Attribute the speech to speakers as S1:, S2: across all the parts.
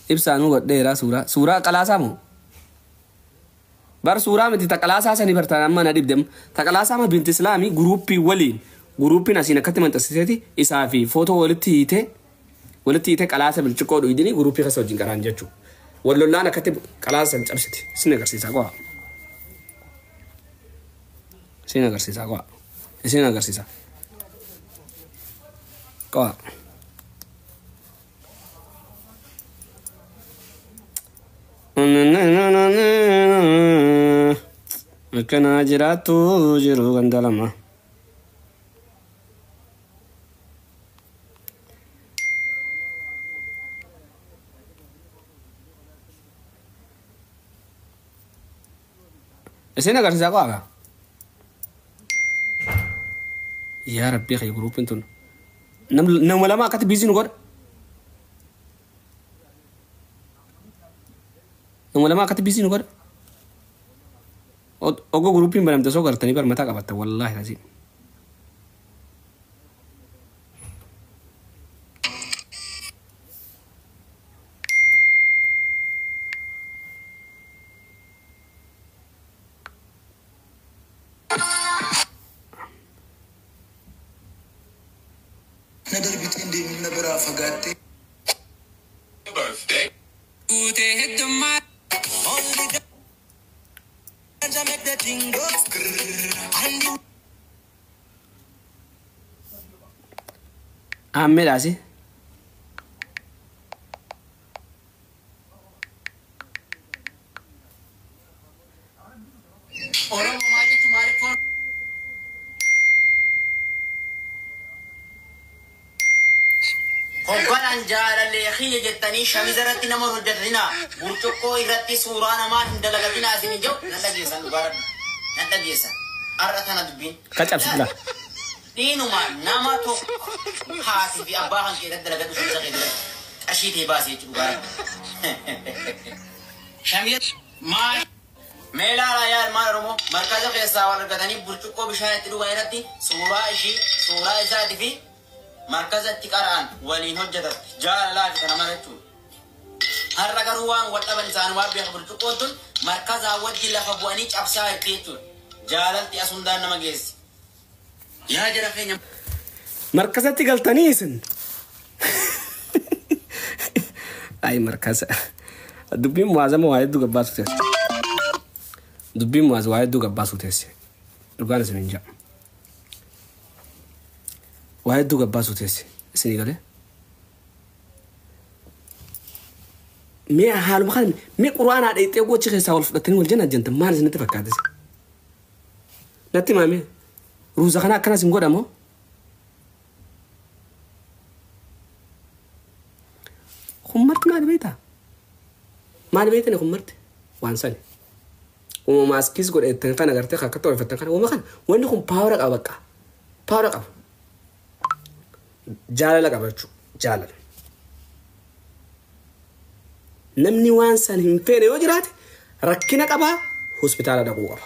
S1: Ibsaanuu godheera suuraa. Suuraa qalaasaa moo? Bar suuraa miti taqalaasaa sanii bartaan amma na dhibdem. Taqalaasaa ma binti Islaamii guruuppii waliin guruuppiin asiin akkatti maxxansiseeti isaa fi footoo walitti hiitee walitti hiitee qalaasa bilchiqoo dhuydini guruuppii keessa wajjin qaraan jechuudha. Wal lollaan akkatti qalaasa san cabsiti. Isin agarsiisaa qo'a. Isin agarsiisaa qo'a. Isin agarsiisa. Qo'a. Akkanaa jiraattu jiru ganda lama. Isin agarsiisaa qo'a. Yaa Rabbii kee guruupiin tun. Nama lama akkatti biizii nu godha. Nama lama akkatti biizii nu godha. Ogoo guruupiin banamte osoo gartanii bar mataa qabatta wallaahi asiin.
S2: Na darbitee hin deemin na biraa fagaattee.
S3: Guutee heddummaa.
S1: Ahmedhaasi.
S3: Oromoo maal jechuun maaliif foon
S4: Hogganaan jaalallee kiyya jettanii shamiza irratti nama hin hojjetatinaa. Burcuqqoo irratti suuraa namaa hin dalagatinaa isin hin jedhu nan dhageessan dhugaa rabbi. Nan dhageessan. Har'a tana dubbiin.
S1: Ka cabsitila.
S4: Dhiinuma nama tokko haati fi abbaa kan kee irratti dalagadhu shamiza kee irratti qarshii ta'e baasee jechuudha dhugaa rabbi. Shamiza maal mee ilaalaa yaa ilmaan Oromoo markaza keessaa wal argatanii burcuqqoo bishaan itti dhugan irratti suuraa ishii suuraa isaatii fi markaza itti qara'an waliin hojjetatti jaalalaa fi kana mara jechuudha. Har'a garuu waan wal dhaban isaan waan beeku burcuqqoon tun markazaa wajjin lafa bu'anii cabsaa jirti jechuudha. Jaalalti as hundaan nama geessi. Yaa jara keenya.
S1: Markazatti galtanii isin. Ay markaza. Dubbiin muwaazama waa hedduu gabbaasu teesse. Dubbiin muwaaz waa hedduu gabbaasu teesse. Dhugaan isin hin jedhu. Waa hedduu gabbaasu teesse. Isinii galee. Mee haaluma kana mee quraanaa dheexxee gochi keessaa wal fudhatanii wal jana jentan maal isinitti fakkaate? Natti himaa mee. Ruuza kana akkanas hin godhamoo? Kun marti maali beektaa? Maali beektani kun marti? Waan sani. Uuma maaskiis godheettan kana gartee akka to'effattan kana uuma kana wanni kun paawara qaba bakka. Paawara qaba. Jaalala qaba jechuudha. Jaalala. Namni waan san hin feene yoo jiraate rakkina qabaa hospitaala dhaquu qaba.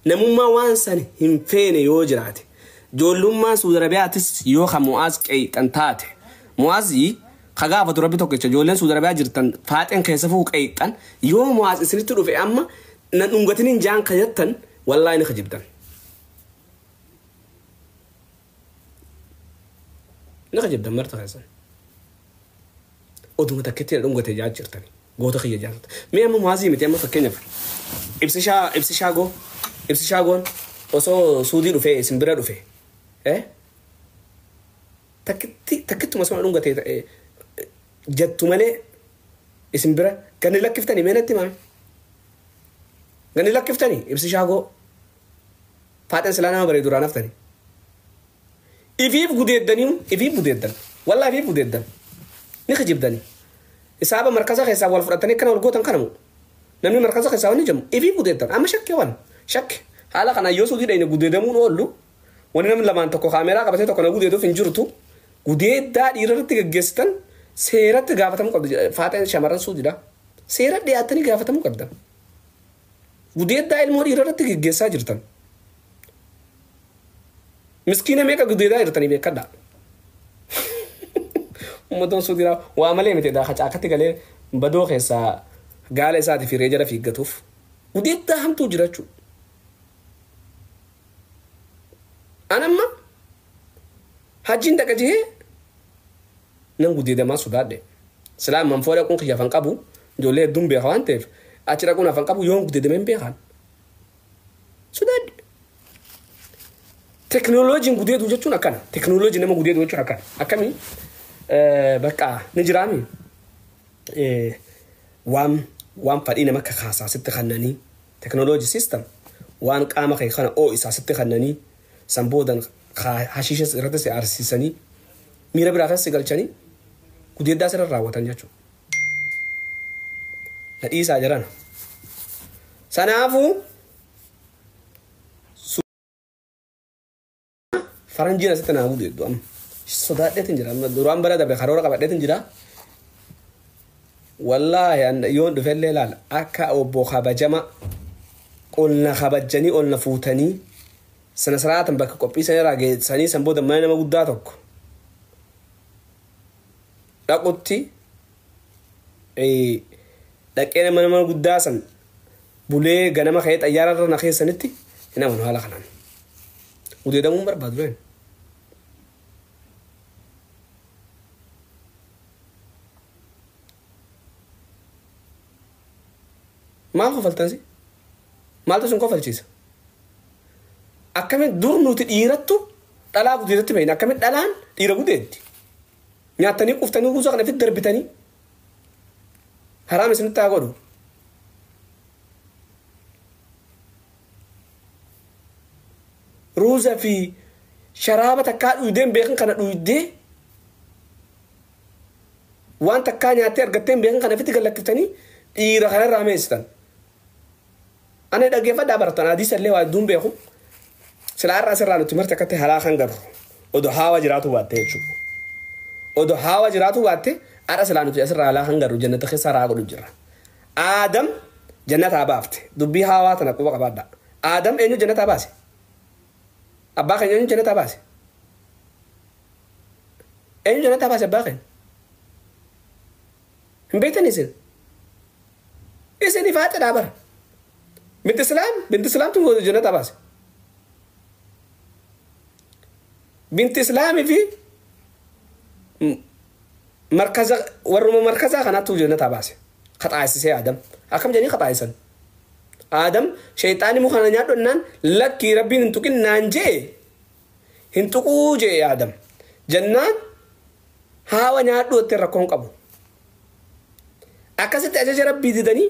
S1: Namummaa waan san hin feene yoo jiraate ijoollummaa Suudi Arabiyaatis yoo ka Mu'aaz qeeyxan taate Mu'aazii ka gaafatu rabbi tokkicha ijoolleen Suudi Arabiyaa jirtan faaxeen keessa fuu qeeyxan yoo Mu'aaz isinitti dhufe amma nan dhungatinin jaan ka jettan wallaahi ni kijibdan. Ni kijibdan marta keessan. Oduma takkitti na dhungate jaa jirtani. Goota kiyya jaallata. Mee amma Mu'aazii miti amma fakkeenyaaf ibsishaa ibsishaa goo ibsishaa goon osoo Suudii dhufee isin bira dhufe takkitti takkittuma osoo na dhungate jettu malee isin bira ganni lakkiftanii mee natti himaa. Ganni lakkiftanii ibsishaa goo faaxeen silaa nama bareedu duraan haftanii. Ifiif gudeeddanii ifiif gudeeddan wallaahi ifiif gudeeddan ni kijibdanii. Isaaba markaza keessaa wal fudhatanii akkana wal gootan kana moo? Namni markaza keessaa wanni jedhamu ifiif gudeeddan amma shakkee waan shakke haala kanaan yoo suutii dhayne gudeedamuun oollu wanni namni lamaan tokko kaameeraa qabatee tokko na gudeeduuf hin jirtu gudeeddaa dhiira irratti gaggeessitan seeratti gaafatamuu qabdu faaxeen shamarran suudiidha seera dhiyaattanii gaafatamuu qabdan gudeeddaa ilmoo dhiira irratti gaggeessaa jirtan miskiina meeqa gudeedaa jirtanii beekadhaa. Ummatoon Suudiraa waa malee miti daa caakatti galee badoo keessaa gaala isaatii fi reejara fiiggatuuf gudeeddaa hamtuu jira jechuudha. Anamma hajjiin dhaqa jee nan gudeedamaa sodaadhe. Silaa manfoo dhaquun kiyya afaan qabu ijoollee hedduun beeka waan ta'eef achi dhaquun afaan qabu yoon gudeedamee hin beekan. Sodaadhe. Teknooloojiin gudeeduu jechuun akkana. Teknooloojii nama gudeeduu jechuun akkana. Akkamii bakka ni jiraami waan fadhii nama kakaasaa sitti kannanii teknooloojii system waan qaama kee kana oo isaa sitti kannanii san boodan hashiisha irratti si aarsiisanii miira biraa keessa si galchanii gudeeddaa sirra raawwatan jechuudha. Na dhiisaa jiran. Sanaafuu faranjiin asitti naa gudeeddu amma. Sodaadheetin jira amma duraan bara dabre karoora qabadheetin jira. Wallaahi yoon dhufellee ilaala akka obbo kabajama qolna kabajanii olna fuutanii sana siraatan bakka qophii sana irraa geessanii san booda mana nama guddaa tokko dhaqutti dhaqee nama guddaa san bulee ganama ka'ee xayyaara irra na keessanitti hin amanu haala kanaan. Gudeedamuun barbaadu leen. Maal kofaltan si? Maaltu sun kofalchiisa? Akkamiin dur nuti dhiirattu dhalaa gudeedatti beekna. Akkamiin dhalaan dhiira gudeetti? Nyaattanii quuftanii kuusaa kana ofitti darbitanii haraam isinitti haa godhu. Ruuza fi sharaaba takkaa dhuydeen beekan kana dhuydee waan takkaa nyaattee argatteen beekan kana ofitti gallakkiftanii dhiira kanarraa meessitan. Ani dhaggeeffadhaa baratan hadiisa illee waa hedduun beeku. Silaa har'a asirraa nuti marti akkatti halaa kan garru odoo haawa jiraatu baatte jechuudha. Odoo haawa jiraatu baatte har'a silaa nuti asirraa halaa kan garru jannata keessa raa godhu jira. Aadam jannataa baafte dubbii haawaa tana quba qabaadha. Aadam eenyu jannataa baase? Abbaa keenya eenyu jannataa baase? Eenyu jannataa baase abbaa keenya? Hin beektan isin? Isin ifaaxedhaa bara. Binti Islaam tun jannataa baase. Binti Islaamii fi markaza warruma markazaa kanaatu jannataa baase. Qaxaasisee Aadam. Akkam jedhanii qaxaasisan? Aadam sheexaanni muka kana nyaadhu jennaan lakkii rabbiin hin tuqin naan jee hin tuquu jee Aadam. Jennaan haawa nyaadhu jettee rakkoon qabu. Akkasitti ajaja rabbii didanii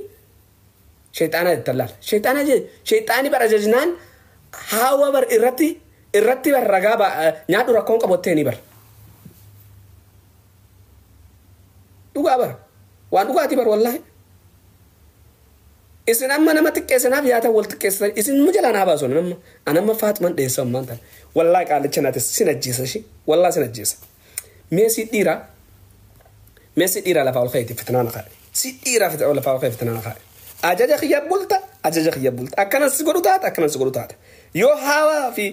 S1: sheexaana jettan laala. Sheexaana jee sheexaani bara ajajnaan haawa bar irratti bar ragaa nyaadhu rakkoon qabu jettee ni bar. Dhugaa bara. Waan dhugaatii bar wallaahi. Isin amma nama xiqqeessanaaf yaata wal xiqqeessitan isin mu jalaan haa baasu nama anamma Faaximan dheessa ammaan tan wallaahi qaalicha naatis sin ajjeesa ishee wallaahi sin ajjeesa. Mee si dhiiraa lafaa ol ka'eeti fitnaan kaa'e si dhiiraa lafaa ol ka'e fitnaan kaa'e ajaja kiyya bulta ajaja kiyya bulta akkanas si godhu taate akkanas si godhu taate yoo haawaa fi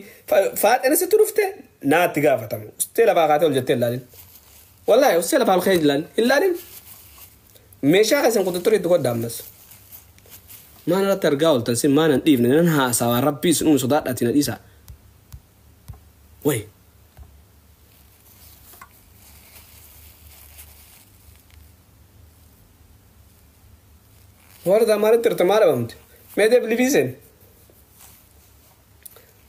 S1: Faaxina sitti dhufte naatti gaafatamu ustee lafaa kaatee ol jettee ilaalin wallaahi ustee lafaa ol ka'ee ilaalin ilaalin meeshaa keessan quxuxurii itti godha ammas. Maan irratti argaa ooltan sin maan hin dhiifne nan haasawaa rabbii isin uume sodaadhaatii na dhiisaa. Wayi. Warra maalitti jirta maal dhabamte? Mee deebi seen.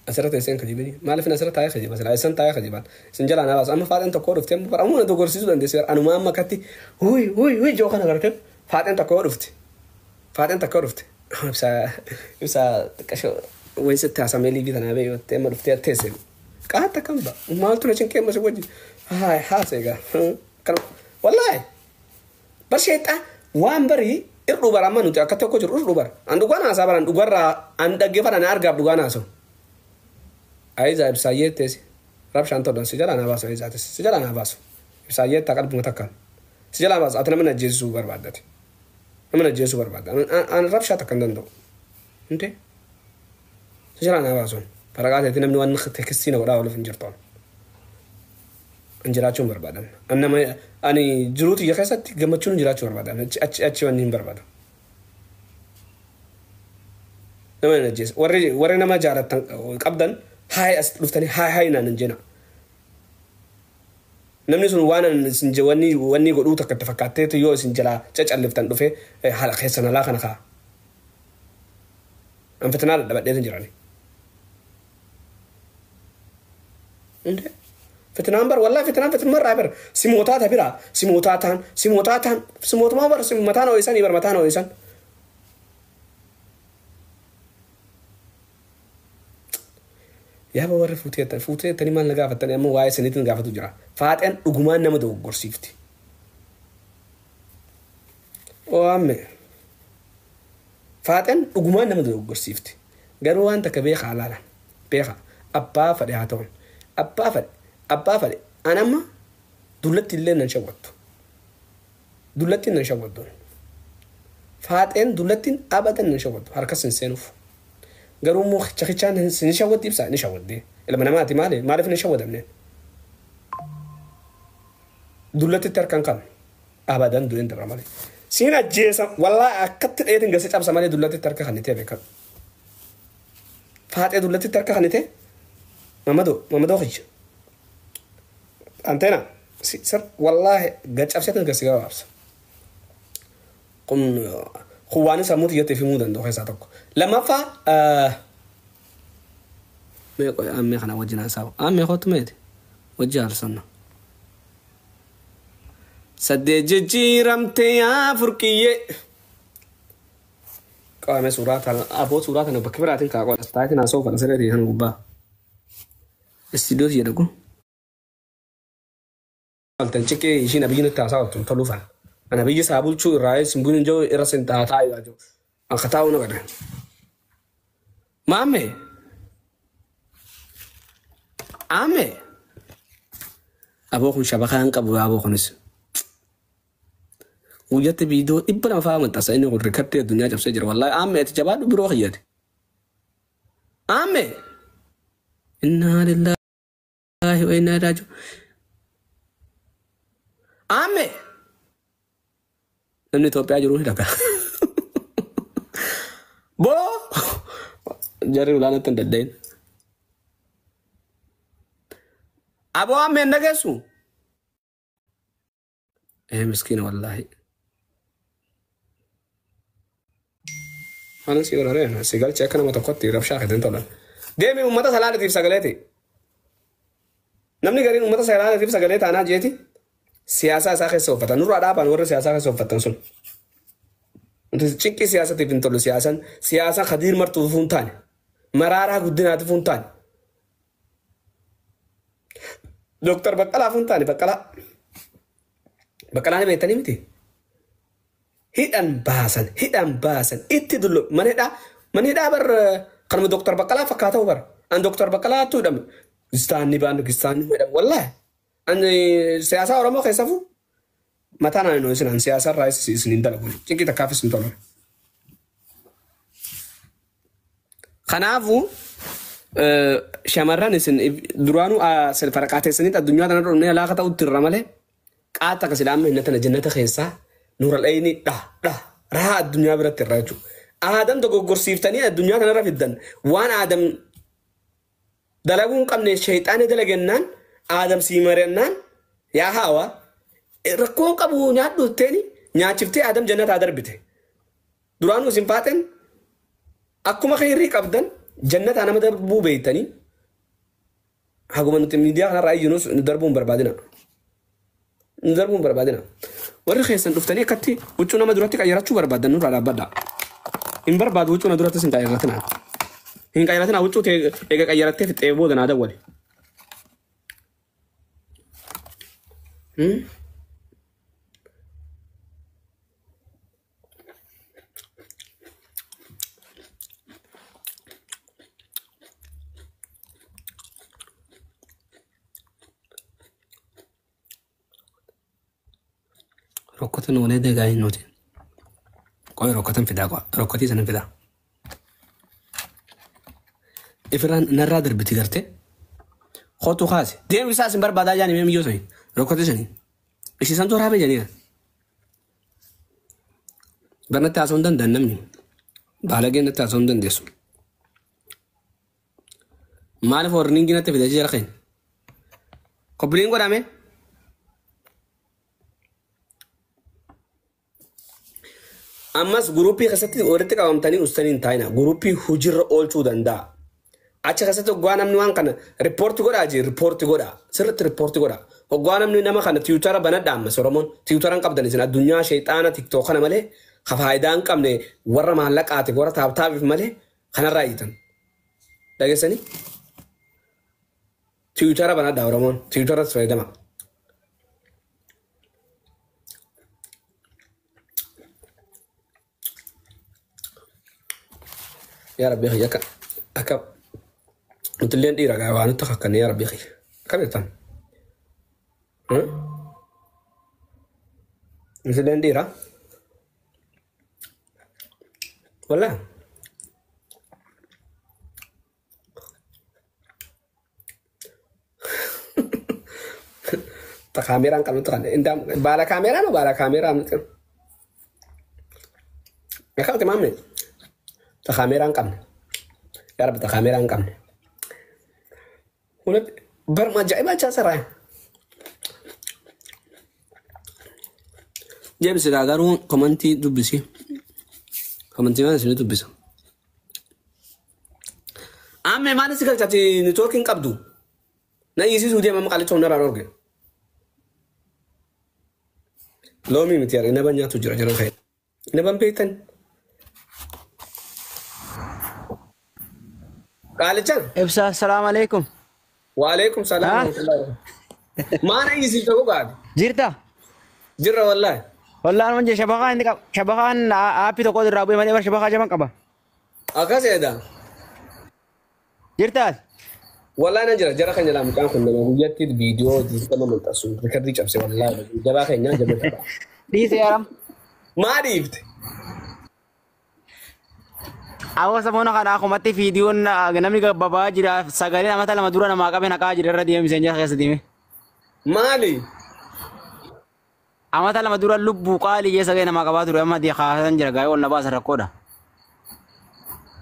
S1: Asirra teesseen kajibini. Maaliif asirra taa'ee kajiba? Silaa isin taa'ee kajibaan. Isin jalaa na baasa. Amma faaxeen tokko dhufte amma bara ammoo na dogorsiisuu dandeessi. Anuma amma akkatti huy huy huy joo kana gartee faaxeen tokko dhufte. Faaxeen tokko dhufte. Ibsaa xiqqashoo wayisitti haasamee liivii tanaa bee yoo amma dhuftee teesse. Qaata kam ba? Maaltu na cinqee amma si wajjin? Haay haasa egaa. Kana wallaahi. Bar sheexaa waan barii irduu bara amma nuti akka tokko jiru irduu bara. An dhugaan haasaa baran dhugarraa an dhaggeeffadha na argaaf dhugaan haasa'u. Ayiza ibsaayyee teesse. Rabshaan tollan si jalaa na baasu ayiza teesse. Si jalaa na baasu. Ibsaayyee taa qalbuma takkaan. Si jalaa baasu ati nama na ajjeesisuu barbaaddate. Nama na ajjeesisuu barbaadda. An rabshaa takka hin danda'u. Hundee? Si jalaa na baasu. Faraqaa ta'etti namni waan teekistii na godhaa ooluuf hin jirtu. An jiraachuu hin barbaadan. An nama ani jiruutu ija keessatti gammachuun jiraachuu barbaadan. Achi achi wanni hin barbaadu. Nama hin ajjeesa. Warri nama jaalatan qabdan haay as dhuftanii haay haay naan hin jena. Namni sun waan isin wanni godhuu takka itti fakkaatteetu yoo isin jalaa cacalliftan dhufee haala keessan alaa kana kaa'a. An fitinaa dadhabadheetu hin jirani. Fitinaan bar wallahi fitinaan fitinumarraa bar simootaa ta biraa simootaa ta'an simootaa ta'an simootumaa bar mataan ho'isanii bar mataan ho'isan. Yaaba warri fuutee jettanii maal na gaafattanii amma waa'ee saniitiin gaafatu jira. Faaxeen dhugumaan nama dogoggorsiifti. Oo amme. Faaxeen dhugumaan nama dogoggorsiifti. Garuu waan takka beekaa laala. Beekaa abbaa fedhe haa ta'u. Abbaa fedhe abbaa fedhe an amma dullatti illee nan shawwattu. Dullatti nan shawwattu. Faaxeen dullattiin abadan nan shawwattu harkas hin seenuuf. Garuu immoo chakichaan ni shawwaddi ibsaa ni shawwaddi. Ilma namaati maali maaliif ni shawwadamne? Dullatti harkaan kan abadan du'een darra malee. Siin ajjeesa wallaa akkatti dheetin gasi cabsa malee dullatti harka kan itee beekamu. Faaxee dullatti harka kan itee mamadoo mamadoo kiyya. Anteena sir wallaahi gad cabseetin gasi gabaabsa. Kun waan sammuu xiyyattee himuu danda'u keessaa tokko. Lammaffaa mee qoy ammee kana wajjin haasa'u. Ammee kootu meeti wajji haasofna. Saddeet jijjiiramtee yaa furqiyyee. Qaame suuraa tana aboo suuraa tana bakka biraatiin kaa qola. Taatiin haasa'u kana siree kan gubbaa. Istiidiyoo jedha kun. Waltan ciqee ishiin abiyyiin itti haasa'u toluufan. Ana biyyi isaa bulchuu irraa simbuun hin jiru irra sin taataa jiru. Akka taa'u na godhe. Maamme. Aamme. Aboo kun shabakaa hin qabu aboo kunis. Guyyatti viidiyoo 200 fa'aa maxxansa inni kun rikkattee addunyaa cabsee jira. Wallaahi aamme ati jabaadhu biroo kiyyate. Aamme. Innaa lillaahi wa innaa ilaihi raaji'uun. Aamme. Namni Itoophiyaa jiru ni dhagaa. Boo! Jarri ulaanatti hin dadda'in. Aboo aamme hin dhageessu? Ee miskiina wallaahi. Anan si godharee si galchee akka nama tokkotti rabshaa keetiin tolan. Deemi uummata salaadatiif sagaleeti. Namni gariin uummata salaadatiif sagalee taanaa jeeti siyaasaa isaa keessa uffatan. Nurraa dhaabaan warra siyaasaa keessa uffatan sun. Nuti cinqii siyaasatiif hin tollu siyaasan siyaasa Khadiir Martuuf hin taane. Maraaraa Guddinaatiif hin taane. Dooktar Baqqalaaf hin taane Baqqalaa. Baqqalaa ni beektanii miti. Hidhan baasan hidhan baasan itti dullu mana hidhaa mana hidhaa bar kanuma Dooktar Baqqalaa fakkaata bar. An Dooktar Baqqalaatu hidhame. Gistaanni baanu gistaanni hidhame wallaahi. An siyaasa Oromoo keessafuu mataan ani isin an siyaasa irraa isin hin dalagu. Cinqii takkaafis hin tolu. Kanaafuu shamarran isin duraanuu faraqaa teessanitti addunyaa kana dhufnee alaaka ta'utti irra malee qaata akka silaama hin tana jannata keessaa nuura dhayni dha dha rahaa addunyaa biratti irra jechuudha. Aadam dogoggorsiiftanii addunyaa kanarra fiddan waan aadam dalaguu hin qabne sheexaanii dalagennaan aadam sii mari'annaan yaa haawa rakkoo qabu nyaadhu itteeni nyaachiftee aadam jannataa darbite. Duraanuu isin faaxeen akkuma khayrii qabdan jannataa nama darbuu beeytanii haguma nuti miidiyaa kanarraa iyyinus nu darbuu hin barbaadina. Nu darbuu hin barbaadina. Warri keessan dhuftanii akkatti huccuu nama duratti qayyarachuu barbaadan nurraa dhaabbadha. Hin barbaadu huccuu na durattis hin qayyaratina. Hin qayyaratina huccuu eega qayyarattee fixxee booda naa dawwali. Rokkotan oolee deegaa hin nuti. Qoy rokkotan fidaa qoa. Rokkotii sana fidaa. Ifiraan narraa darbiti gartee. Kootu kaase. Deemu isaa isin barbaadaa jaani mee miyyoo sani. Rokkate sanii. Ishii santu waraabee jedhanii. Barnatti haasa'uu hin danda'an namni. Baalageen natti haasa'uu hin dandeessu. Maaliif warningi natti fidee jira keenya? Qophiin godhame. Ammas guruppii keessatti walitti qabamtanii ustanii hin taa'ina. Guruppii hojiirra oolchuu danda'a. Achi keessatti hoggaa namni waan kana riippoorti godhaa jee riippoorti godhaa. Sirriitti riippoorti godhaa. Hoggaa namni nama kana tiwutara banadha ammas Oromoon. Tiwutara hin qabdan isin addunyaa sheexaana tiktook kana malee ka faayidaa hin qabne warra maallaqaatiif warra taaptaapiif malee kanarraa hiitan. Dhageessanii? Tiwutara banadha Oromoon. Tiwutaras fayyadama. Yaa Rabbi kiyya akka akka nuti illeen dhiira gaa waan nutti kakkanne yaa Rabbi kiyya. Akkam jettan? Nuti illeen dhiira. Walaa. Ta kaameeraan qabnu tuqanne. Baala kaameeraa moo baala kaameeraa nuti qabnu? Akkamti maamme? Ta kaameeraa hin qabne. Yaa Rabbi ta kaameeraa hin qabne. Hulat barma ajaa'ibaa jaa saraa. Jeemsi gaa garuu komantii dubbisi. Komantii waan isin dubbisa. Amme maal si galchati neetwoorkii hin qabdu. Na hiisisuu deema amma qaalicha hundarraan orge. Loomii miti yaada inaba nyaatu jira jira ka'e. Inaban beektan. Qaalichaan.
S4: Ibsa, assalamu alaikum.
S1: Waalaikum salaam. Maana hiisifta gogaati.
S4: Jirta?
S1: Jirra wallaahi.
S4: Wallaan manje shabakaa inni qaba. Shabakaan aappii tokko irraa bu'ee malee bar shabakaa jaban qaba.
S1: Akkas jedha.
S4: Jirtaas?
S1: Wallaahi nan jira jara keenya laa mucaan kun nama guyyatti viidiyoo diigdama maxxansu rikardii cabse wallaahi jabaa keenya jabeeffadha.
S4: Dhiise yaram.
S1: Maa dhiifte?
S4: Awwa samoona kana akkumatti viidiyoon namni gabbabaa jira sagalee amata lama dura namaa qabe naqaa jira irra deemee miseenjaa keessa deeme.
S1: Maali?
S4: Amata lama dura lubbuu qaalii jee sagalee namaa qabaa ture amma kaasan jira gaa'ee ol na baasan rakkoodha.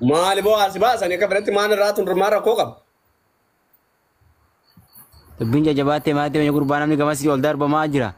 S1: Maali boo asi baasanii akka fedhatti maan irraa tun maan rakkoo qaba?
S4: Dubbiin jajjabaattee maatii gurbaa namni gamasii ol darbamaa jira.